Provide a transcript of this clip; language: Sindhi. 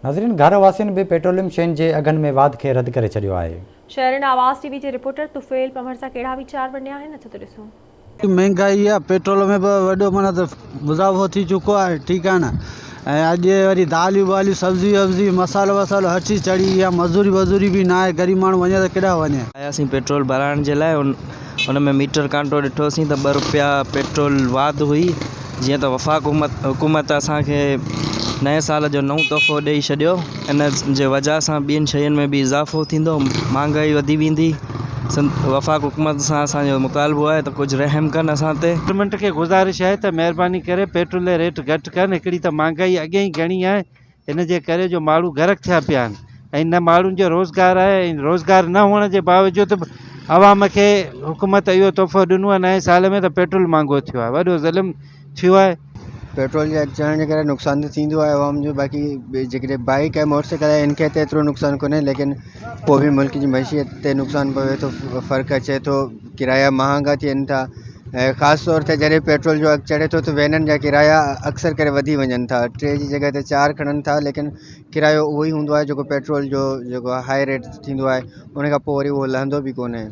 ناظرين گهر واسين به پيٽروليم شين جي اگهن ۾ واڌ کي رد ڪري ڇڏيو آهي. شهرين آواز ٽي وي جي رپورٽر طفيل پنهور سان ڪهڙا ويچار ونڊيا آهن اچو ته ڏسون. مهنگائي آ پيٽرول ۾ به وڏو معنيٰ ته مضافو ٿي چڪو آهي ٺيڪ آهي نه ۽ اڄ وري داليون واليون سبزي وبزي مصالحو وصالحو هر چيز چڙهي وئي آهي مزوري وزوري به نه آهي غريب ماڻهو وڃي ته ڪيڏانهن وڃي. آياسين پيٽرول ڀرائڻ جي لاء ان ۾ ميٽر ڪانٽو ڏٺوسين ته ٻه روپيا پيٽرول واڌ هئي جيئن ته وفاق حڪومت اسان کي نئين سال جو نئون تحفو ڏئي ڇڏيو ان جي وجهه سان ٻين شين ۾ به اضافو ٿيندو مهانگائي وڌي ويندي وفاق حڪومت سان اسان جو مطالبو آهي ته ڪجهه رحم ڪن اسان تي. گورنمينٽ کي گذارش آهي ته مهرباني ڪري پيٽرول جا ريٽ گهٽ ڪن هڪڙي ته مهانگائي اڳي ئي گهڻي آهي ان جي ڪري جو ماڻهو غرق ٿيا پيا آهن ۽ نه ماڻهن جو روزگار آهي ۽ روزگار نه هئڻ جي باوجود به عوام کي حڪومت اهو تحفو ڏنو آهي نئين سال ۾ ته پيٽرول مهانگو ٿيو آهي وڏو ظلم ٿيو آهي. پيٽرول جي اگهه چڙهڻ جي ڪري نقصان ته ٿيندو آهي عوام جو باقي جيڪڏهن بائيڪ ۽ موٽر سائيڪل آهي ان کي ته ايترو نقصان ڪونهي ليڪن پوء به ملڪ جي معيشت تي نقصان پوي ٿو فرق اچي ٿو ڪرايا مهانگا ٿين ٿا ۽ خاص طور تي جڏهن پيٽرول جو اگهه چڙهي ٿو ته وينن جا ڪرايا اڪثر ڪري وڌي وڃن ٿا ٽي جي جڳهه تي چار کڻن ٿا ليڪن ڪرايو اهو ئي هوندو آهي جيڪو پيٽرول جو جيڪو هاء ريٽ ٿيندو آهي ان کان پوء وري اهو لهندو به ڪونهي.